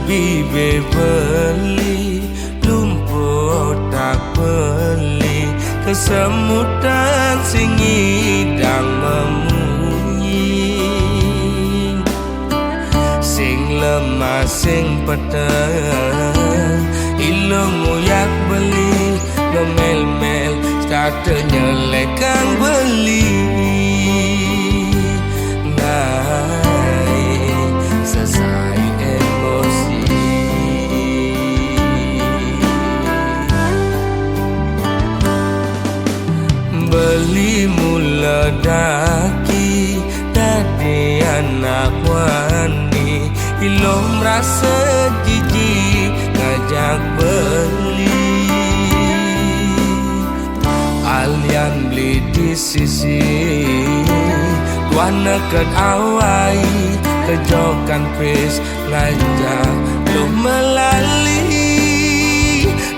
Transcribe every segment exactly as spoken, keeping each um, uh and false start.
Bibe beli, lumpuh otak beli, kesemutan sing ngidang memunyi. Sing lemah, sing peteng, ilung uyak beli, ngemel-mel, kata nyelekang beli. Ngai sesai emosi. Beli mula daki dadi anak wani, ilung merasa jijik ngajak beli. Alian beli di sisi, tuan neket awai, kejokan pis ngajak lu melali.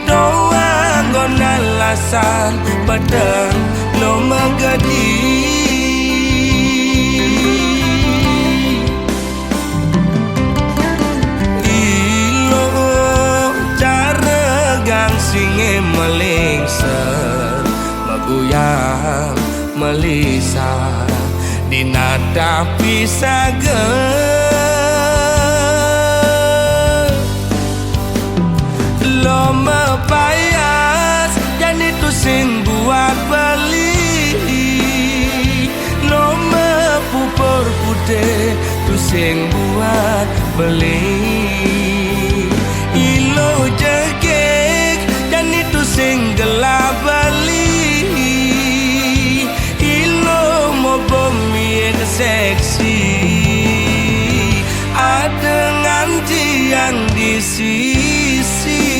Doang nggon alasan peteng lu megedi. Ilo cara gangsing melingser, meguyang melisa, di nata pisaga. Loma payas, jani tusing buat beli. Loma pupur putih, tusing buat beli. Ilo jegek, jani tusing gelap beli. Ilo mo bumi seksi, ada nganti yang di sisi.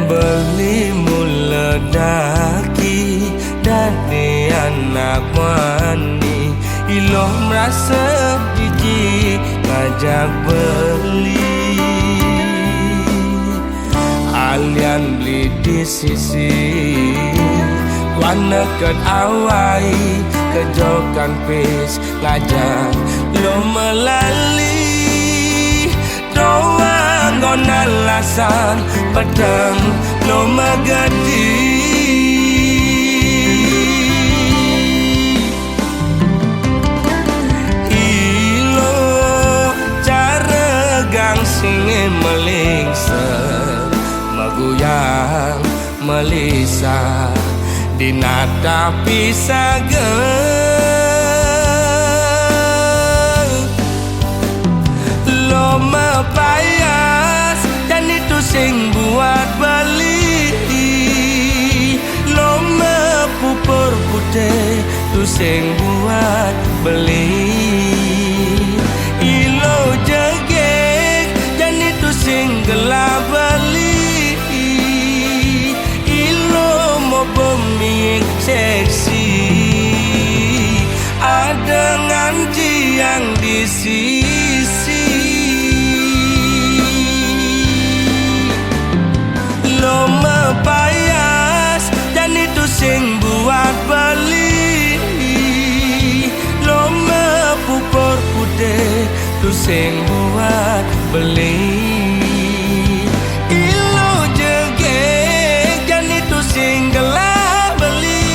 Beli mula daki dadi anak wani, ilo merasa jijik ngajak beli. Alian beli di sisi, tuan neket awai, kejokan pis ngajak lu melali. Doang nggon alasan peteng lu megedi. Ilo cara gangsing melingser, meguyang melisa, di nata pisaga. Loma payas, jani tusing buat beli. Loma pupur putih, tusing buat beli. Ilo jegek, jani tusing gelap beli. Ilo mo bumi seksi, ada nganti yang di sisi. Loma payas, jani tusing buat beli. Loma pupur putih, tusing buat beli. Ilo jegek, jani tusing gelap beli.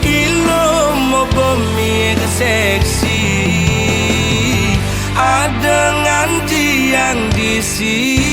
Ilo mo bumi seksi, ada nganti yang di sisi.